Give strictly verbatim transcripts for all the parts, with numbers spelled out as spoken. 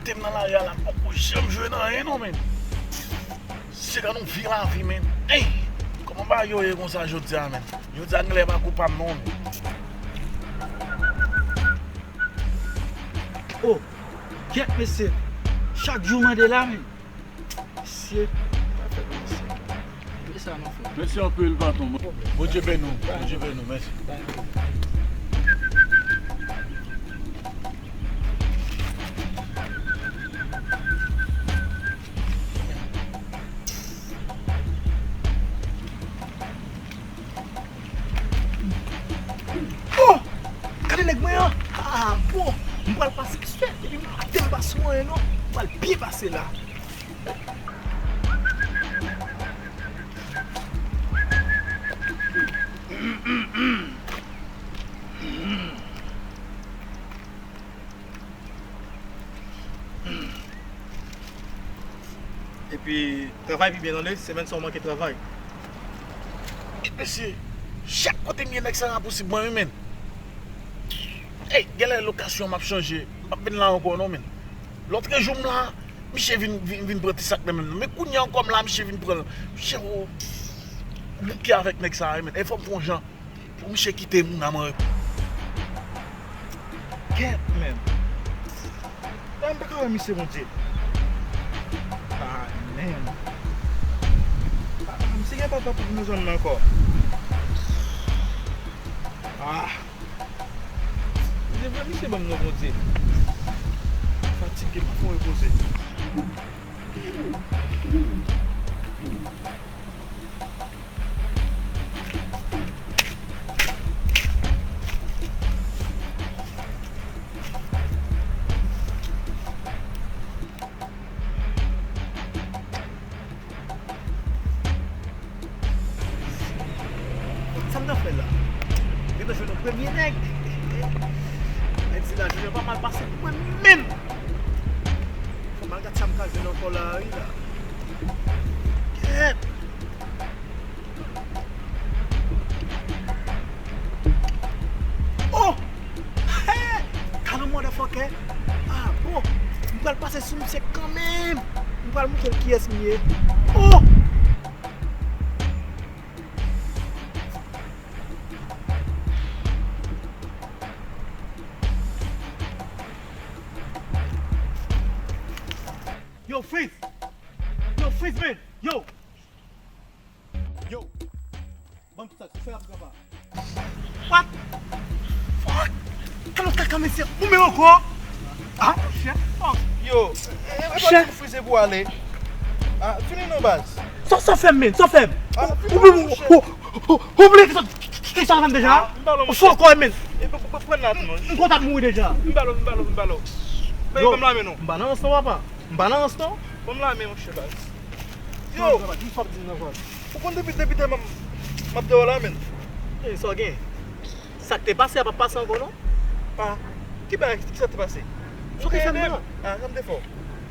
Kite m nan lari a la, m poko janm jwenn anyen non, men. Se ka nou vye lavi, men. Ey! Kòman bagay yo ye konsa jodi a, men? Jodi a, genlè pa kou pa m non, men. Oh! Kèt, mesye! Chak jou mande la, men. Mesye, pa fè mesye. Mete sa nan fon. Mèsi anpil, patwon. Bondye beni w. Bondye beni w. Mèsi. Oh! Gade nèg mwen an! Ah, bon! M pral pase, kèt, epi m pa te m pa sou anyen non. M pral byen pase la. Epi, travay pi byen, tande, semèn sa w manke travay. Mesye, chak kote m ye, nèg sa rapousib mwen, wi, men. Ey, genlè lokasyon m ap chanje. M p ap vin la ankò, non, men. Lòtrejou m la, misye vin, vin, vin pran ti sak nan men m nan. Men kounye a ankò m la, misye vin pran l. Misye, o, bouke avèk nèg sa a, wi, men. E fò m fè yon jan pou misye kite moun a mwen. Kèt, men. La, m pa ka wè misye, Bondye. Ah, men. Ah, misye gen papa pou nan zòn nan ankò. Ah. Misye vre, misye ban m non, Bondye. Fatige, m ap fè yon repoze. Sa m t ap fè la? Gentan jwenn yon premye nèg. Nèg sila jounen pa mal pase pou mwen menm. Fò m al gad sa m ka jwenn ankò la, wi, la. Kèt! Oh! Hey! Kalo motherfucker! Ah, bon! M pral pase sou misye kanmenm! M pral montre l kiyès m ye. Oh! Yo, freeze! Yo, freeze, man! Yo! Yo! Ban m sa, se fè ap gaba. What? Fuck! Kalo kaka, mesye, ou menm ankò? Ah, chè. Yo, e, e, e pa di m frize pou ale. Ah, fini non, baz. Sa, sa fè m, men, sa fè m. Ah, fini non, monchè. Ou, ou, ou, ou bliye ki sa, ki sa fè m deja? Ah, m pa lò, monchè. Ou fò ankò, men. E, pou, pou, pou pran la, non. M konn t ap mouri deja. M pa lò, m pa lò, m pa lò. Yo, ban m la men non. M pa nan rans non, papa. M pa nan rans non. Ban m la men, monchè, baz. Yo! Sa w ap di m nan vòl? Ou konn depi, depi tèlman m ap dèyè w la, men. E, sa w gen? Sa k te pase a p ap pase ankò, non? Ah, ki bagay, ki sa k te pase? Sa w te fè m nan? Ah, sa m te fè w?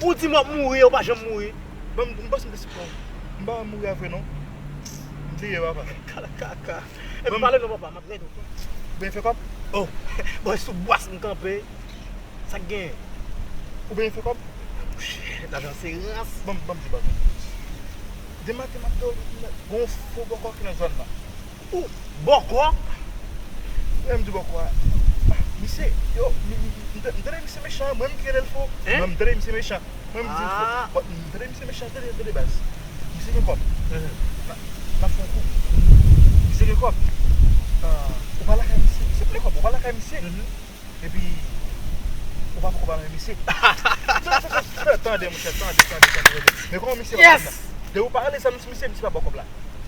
Ou di m w ap mouri, ou pa janm mouri. Bon, m panse m te sipon. M pa mouri a vre, non. M bliye, papa. Kala kaka. Epi pale non, papa, m ap rèd ou. Ou byen fè kòb? Oh, bòy, sou bwas m kanpe. Sa k genyen? Ou byen fè kòb? Lajan se rans. Ban m, ban m di bagay. Demen maten m ap dòmi, gon fo bòkò ki nan zòn nan. Ou bòkò? Lè m di bòkò a, misye, yo, m, m, m, m tande misye mechan, mwen menm ki rele l fo. Hein? Mwen m tande misye mechan. Mwen m di l fo. Ah. But m tande misye mechan, tande, tande baz. Misye gen kòb. Mhm. N ap, n ap fè yon kou. Misye gen kòb. Ah, ou pa lakay misye. Misye plen kòb, ou pa lakay misye. Mhm. Epi, ou pa poko ba mwen misye. Tande, tande, monchè, tande, tande, tande, tande. Men kòman misye pa konn la? Depi ou pa rele zam misye, misye pa ba w kòb la.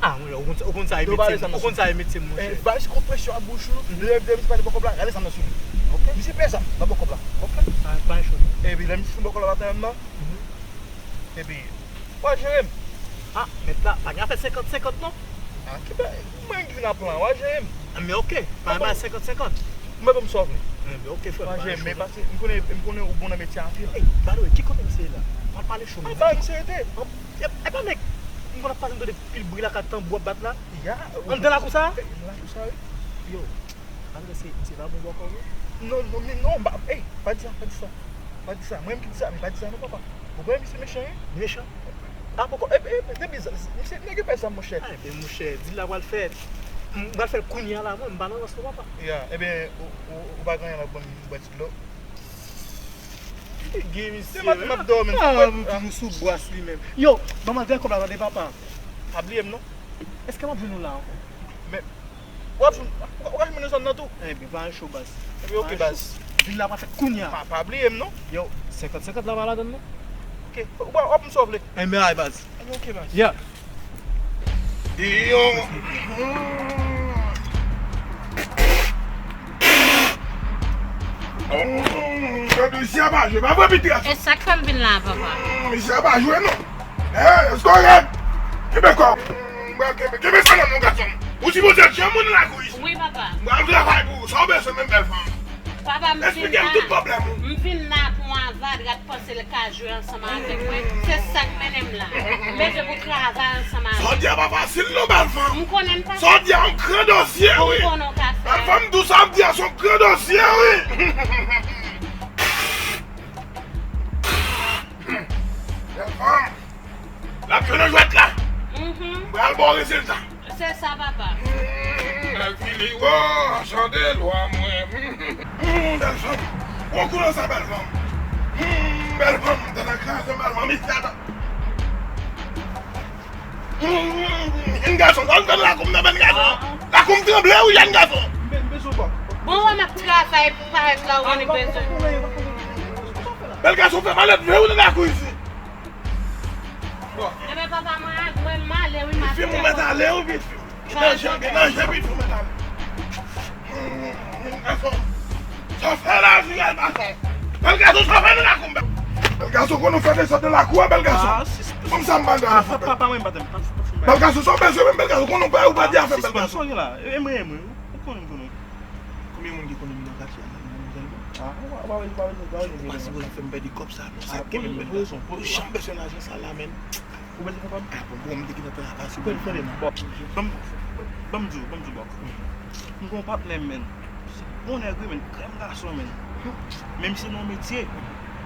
Ah, monchè, ou konn sa, ou konn sa e metye m, ou konn sa e metye m, monchè. Ba misye kont presyon a bouch ou, depi, depi misye pa poko ba w kòb la, rale zam nan sou li. Ok. Misye pè zam, nan ba w kòb la. Ok? Pa, pa cho. Epi lè misye fin ba w kòb la maten menm nan, epi, w a jere m. Ah, mèt la, pa gen afè senkant senkant non. Ah, ki bay, mwen ki vin ap plan, w a jere m. Ah, men ok, pa bay senkant senkant. Mwen ban m sa w vle. Enben, ok, frè m, pa gen pwoblèm. Pase, m konnen, m konnen ou bon nan metye a anpil. Ey, by the way, ki kote misye ye la? M ap pale cho, men. Ah, ba m serite. E, e pa nèg, m konn ap pase m tande pil bri lakay tanbou ap bat la. Ya. Anndan lakou sa? Anndan lakou sa, wi. Yo, malgre se, se pa bon bòkò vre? Non, non, men non, m pa, ey, pa di sa, pa di sa. Pa di sa, mwen menm ki di sa, men pa di sa non, papa. Ou konnen misye mechan, wi. Li mechan? A poko, e, e, depi, misye, nèg yo pè zam, monchè. A, ebyen, monchè, vil la pral fèt. M pral fè l kounye a la, mwen, m pa nan rans non, papa. Ya, ebyen, ou, ou, ou pa gen anyen la, ban m yon bwè ti dlo. Gen misye, m ap dòmi. A, m toujou sou bras li menm. Yo, ban m antre kòb la, tande papa. Pa bliye m non. Èske m ap jwenn ou la ankò? Men, w ap jwenn, w ka jwenn mwen nan zòn nan tou. Enben, pa ancho baz. Enben, ok, baz. Vil la pa fèt kounye a. Pa, pa bliye m non. Yo, senkant senkant la pa ladann non. Ok, w ap m sove. Enben, ay baz. Enben, ok, baz. Yeah. Yo. Misye a pa jwe, pa vre pitit gason. E sa k fè m vin la, papa? Misye a pa jwe non. Eh, èske w rèd? Kenbe kò w. Kenbe, kenbe sa nan men w gason. Ou sipoze janm moun lakou isit. Wi, papa. M pral travay pou ou. Sa w bezwen menm bèl fanm? Papa, m vin la. Eksplike m tout pwoblèm ou. M vin la pou yon avadra k panse l ka jwe ansanm avèk mwen. Se sa k mennen m la. M bezwen pou travay ansanm avèk. Sa w di a pa fasil non, bèl fanm. M konnen m pa fasil. Sa w di a yon gran dosye, wi. M konnen w ka fè. Bèl fanm, m di w sa w di a se yon gran dosye, wi. Bèl fanm. L ap jwe nan jwèt la. Mhm. M pral ba w rezilta. Se sa, papa. Mm, Lèviliwo, chante lwa mwen. Mm, bèl fanm. Bon kou nan sa, bèl fanm. Mm, bèl fanm, tande kraze, bèl fanm, isit. Mm, jèn gason, sa w fè nan lakou m nan, bèl gason? Lakou m tranble, wi, jèn gason. Bon, wè m ap travay pou parèt la, ou konnen bezwen. Bèl gason, fè malèt, vre, ou nan lakou isit. Bon. Enben, papa, mwen, mwen, m ale, wi, m ap fè. Pitit fi m, ou mèt ale, wi, pitit fi m. Gen danje, gen danje, pitit fi m, ou mèt ale. Hmm, gason. Sa w fè la, Jiyèl, gason? Bèl gason, sa w fè nan lakou m? Bèl gason, konn ou fè desòd nan lakou a, bèl gason. Ban m sa m ba gason. Papa, mwen, m pa t, m pa t, m pa t. Bèl gason, sa w bezwen menm, bèl gason, konn ou pa, ou pa di afè m, bèl gason. Sispann, sonje la. E mwen, e mwen. Ou konnen m konnen. Konbyen moun ki konnen m nan katye a la, manmzèl mwen? A, ou pa, ou pa bezwen, ou pa bezwen, ou pa bezwen. Ou pa sipoze fè m pèdi kòb sa, non, sa k gen menm bèl gason. Ou janm bezwen lajan sa la, menm. Ou bezwen konprann? A, bon, bon, m te gentan pran avanse. Tande, tande, Bòk. Ban m, ban m di w, ban m di w, Bòk. M gen yon patnè m, menn. Se bon nèg, wi, menn. Krèm gason, menn. Men misye nan yon metye.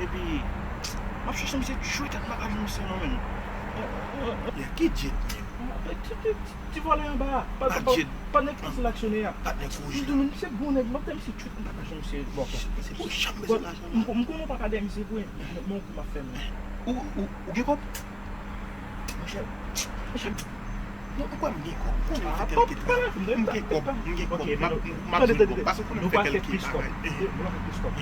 Epi, m ap chèche misye, tchou, tèt m pa ka jwenn misye, non, menn. Yeah, ki Djed, menn? Ti, ti, ti, ti vòlè anba a. Pa, pa, pa, patnè ki pase l aksyonè a. Patnè kouj la. M di nou, misye bon nèg, m ap tande misye tchou, m pa ka jwenn misye, Bòk. Se pou janm bezwen lajan la. M, m konnen w pa ka dèyè misye vre, men, men yon kou m ap fè, menn. Ou, ou, ou gen kòb? Monchè, monchè, non, ou kwè m gen kòb? Ou konnen m fè kèlke travay. M gen kòb, m gen kòb. M ap, m ap jwenn kòb. Paske ou konnen m fè kèlke bagay. Nou pa fè plis kòb. Nou pa fè plis kòb.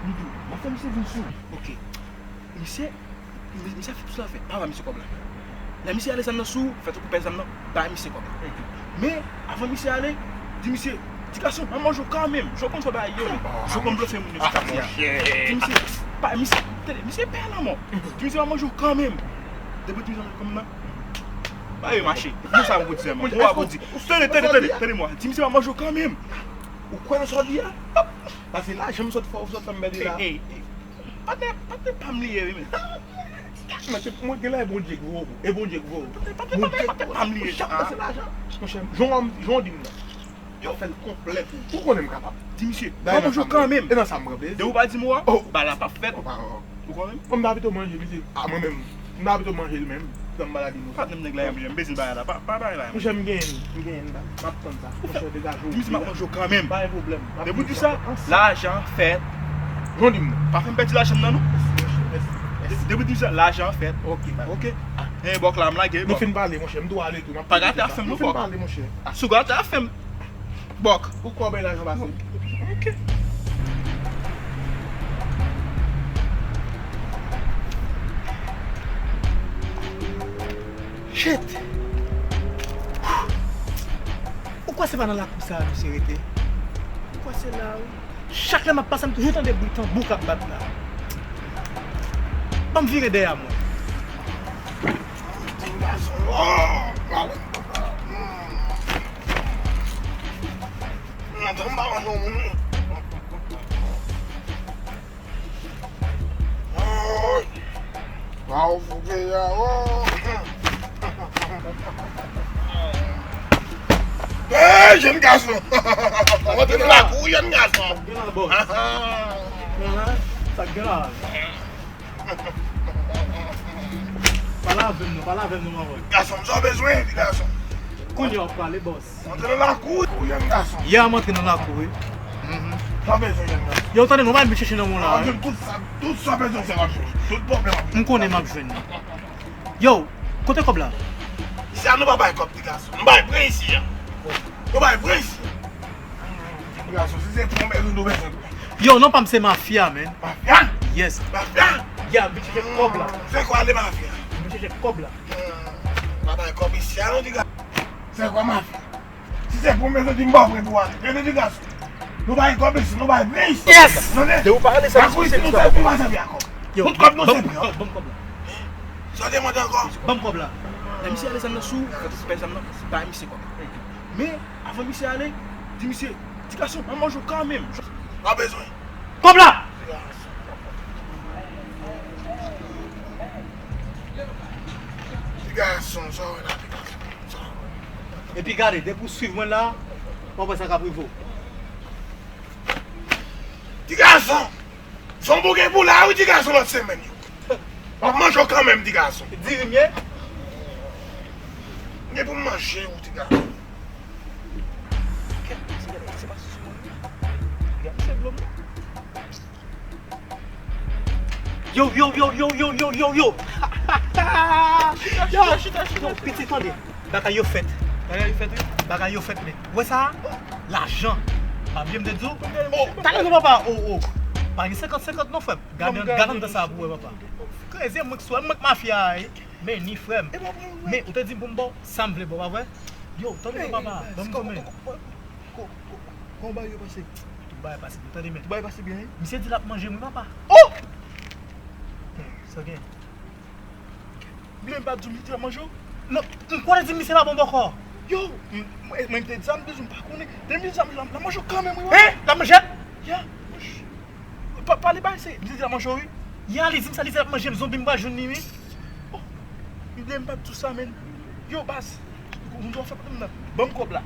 M di w, m ap fè misye vin sou ou. Ok. Misye, misye fè tout sa fè. Pa ba misye kòb la. Lè misye ale zam nan sou ou, fè tankou pè zam nan, bay misye kòb la. Men, avan misye ale, di misye, ti gason, m ap manje w kanmenm. Jan w konn fè bagay yo, men. Jan w konn blòfè moun yo sou katye a. Di misye, pa, misye, tande, misye pè lanmò. Di misye m ap manje w kanmenm. Depi w di misye m ap manje w kanmenm nan, bagay yo mache. Epi sa m pou di sèlman. Ou a pou di. Tande, tande, tande, tande mwen. Di misye m ap manje w kanmenm. Ou kwè nan sa w di a? Paske lajan m sot fè w, sot fè m pèdi la. Ey, ey, ey. Patnè, patnè pa m li ye, wi, men. Men se pou mwen, genlè e Bondye ki voye w. E Bondye ki voye w. Patnè, patnè, patnè, patnè pa m li ye. Ou janm panse lajan. Monchè, jan w, jan w di m nan. Yo fè l konplè pou ou. Ou konnen m kapab. Di misye, m ap manje w kanmenm. E nan sa m pran plezi. Depi w pa di mo a, bagay la p ap fèt. Ou konnen? Mwen, m ta pito manje misye. A, mwen menm. M ta pito manje l menm. Tan m maladi nou. Patnè m nèg la, m bezwen bagay la. Pa, pa bagay la. Monchè, m genyen l. M genyen l la. M ap tann sa. Monchè, degaje w. Di misye m ap manje w kanmenm. Pa gen pwoblèm. Depi w di sa, lajan fèt. Jan w di m nan. Pa fè m pèdi lajan m nan, non. Mèsi, mèsi, mèsi. Depi w di sa, lajan fèt. Ok, bye. Ok. E, Bòk la, m lage, Bòk. Nou fin pale, monchè. M dwe ale tou. Pa gate afè m, non, Bòk. Nou fin pale, monchè. Si w gate afè m. Bòk. Ou kwè w bay lajan pase? Ok. Shit! Ou kwè se pa nan lakou sa a misye rete? Ou kwè se la, wi? Chak lè m ap pase, m toujou tande bri tanbou k ap bat la. Ban m vire dèyè mwen. Ti gason, oh, Nan tan m pa wè non moun. Woy. Waw, fouke ya, oh. Hey, jèn gason. Rantre nan lakou, jèn gason. Gen la, bòs. Ah, ah. Ah. Sa k gen la? Pale avè m non, pale avè m non, manman. Gason, sa w bezwen, ti gason? Kounye a w ap pale, bòs. Antre nan lakou, jèn gason. Yè a m antre nan lakou, wi. Sa w bezwen, jèn gason? Yo, tande non, m al vin chèche nan mwen la, wi. Tout sa, tout sa w bezwen, se w ap jwenn. Tout pwoblèm w ap jwenn. M konnen m ap jwenn li. Yo, kote kòb la? Isi a nou pa bay kòb, ti gason. Nou bay pran isi a. Nou bay pran isi a. Ti gason, si se pou meri nou bezwen pran. Yo, non pa m se mafya, man. Mafya? Yes. Mafya? Ya, m vin chèche kòb la. Se kwa le mafya? M vin chèche kòb la. Hmm, pa bay kòb isi a non, ti gason. Se kwa mafya? Si se pou mezon di m pa pre pou ale. Tande ti gason. Nou bay kòb isi, nou bay plis. Yes! Tande? Depi w pa ale sa, nou se pou sa. Tout kòb nou se pou yo. Ban m kòb la. Sa w te mande ankò? Ban m kòb la. Lè misye ale zam nan sou, fè zam nan, bay misye kòb. Men, avan misye ale, di misye, ti gason, m ap manje w kanmenm. Pa bezwen. Kòb la! Ti gason, sa w wè la, ti gason? Sa w wè? Epi gade, depi w swiv mwen la, w ap wè sa k ap rive w. Ti gason! Son bouke pou la, wi, ti gason, lòt semèn yo. W ap manje w kanmenm, ti gason. Diri m ye? M gen pou m manje w, ti gason. Gade, se pa sou mwen. Gade, se dlo m. Yo, yo, yo, yo, yo, yo, yo, yo. Yo, chita, chita, yo, chita. Pitit, tande. Bagay yo fèt. Bagay yo fèt, wi. Bagay yo fèt, men. Ou wè sa? Lajan. Pa bliye m te di w. Oh, talè non, papa. Oh, oh. Pa gen senkant senkant non, frè m. Gade, gade anndan sa pou wè, papa. Kreze mwen k sou, mwen k mafya a, wi. Men ni frè m. Men ou te di m pou m ba w sa m vle ba w, pa vre? Yo, tande non, papa. Ban m di w, men. Ko-, ko-, kòman bagay yo pase? Tout bagay pase byen, tande, men. Tout bagay pase byen, wi. Misye di l ap manje m, wi, papa. Oh! Sa gen? Byen, m pa di w misye di l ap manje w? Non, m kwè l di misye pa bon bòkò. Yo, m, mwen, mwen te di sa, m te di w m pa konnen. Depi misye di l ap manje w, l ap manje w kanmenm, wi, papa. Hein? L ap manje l? Ya. Pa, pale bay se, misye di l ap manje w, wi. Ya, li di m sa, li di l ap manje m, zonbi m pral jwenn li, wi. Oh, m byen m pa t di w sa, men. Yo, baz, ou, ou, ou fè pwoblèm nan. Ban m kòb la.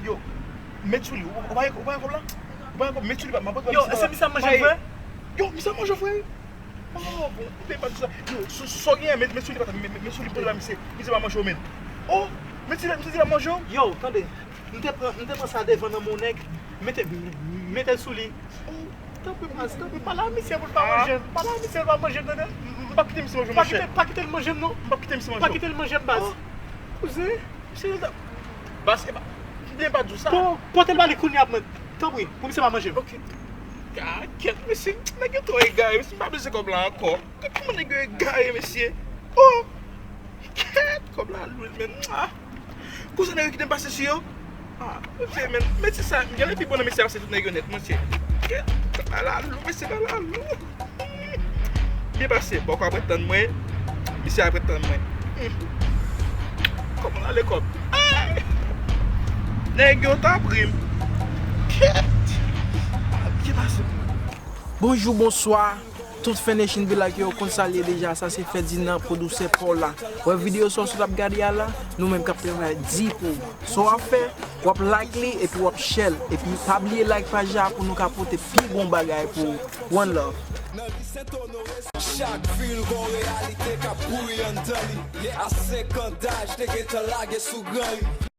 Yo, met sou li. Ou, ou pa gen, ou pa gen kòb la? Ou pa gen kòb, met sou li, m ap pran misye la. Yo, èske misye ap manje m vre? Yo, misye ap manje w vre, wi. Oh, bon, m byen m pa t di w sa. Yo, sa, sa w genyen, met, met sou li, papa, met, met, met sou li, pote ba misye. Misye pa manje w, men. Oh, met sou li, misye di l ap manje w. Yo, tande. M te pran, m te pran sa devan nan men yon nèg, mete, mete l sou li. Oh, tanpri, baz, tanpri, pale a misye pou l pa manje m. Pale a misye pou l pa manje m, tande? M, m p ap kite misye manje w, monchè. Pa kite, pa kite l manje m, non. M p ap kite misye manje w. Pa kite l manje m, baz. Oh, kouzen, misye, baz, e pa, m byen pa di w sa. Bon, pote l ba li kounye a, mwen. Tanpri, pou misye pa manje m. Ok. Kakèt, mesye, nèg yo twò egare, mesye, m pa bezwen kòb la ankò. Gad kòman nèg yo egare, mesye. Oh! Kèt, kòb la lou, men. Ah! Kouzen, nèg yo kite m pase sou yo. Ah, mesye, men, mesye sa, m genlè pi bon nan mesye a pase tout nèg yo nèt, mesye. Kèt, kòb la lou, mesye, kòb la lou. Byen pase, bòkò ap ret tann mwen, misye ap ret tann mwen. Hmm. Kòman ale kòb? Ay! Nèg yo t ap ri m. Kèt! Byen pase pou mwen. Bonjou, bonswa. Tout fan Nation Be Like yo konn sa l ye deja, sa se Ferdinand, pwodiktè pa w la. Wè videyo sa w sot ap gade a la, nou menm k ap travay di pou ou. Sa w ap fè, w ap like li epi w ap share l. Epi pa bliye like paj la pou nou ka pote pi bon bagay pou ou. One love. Chak vil gon reyalite k ap kouri anndan li. A senk an daj, te gentan lage sou gran ri.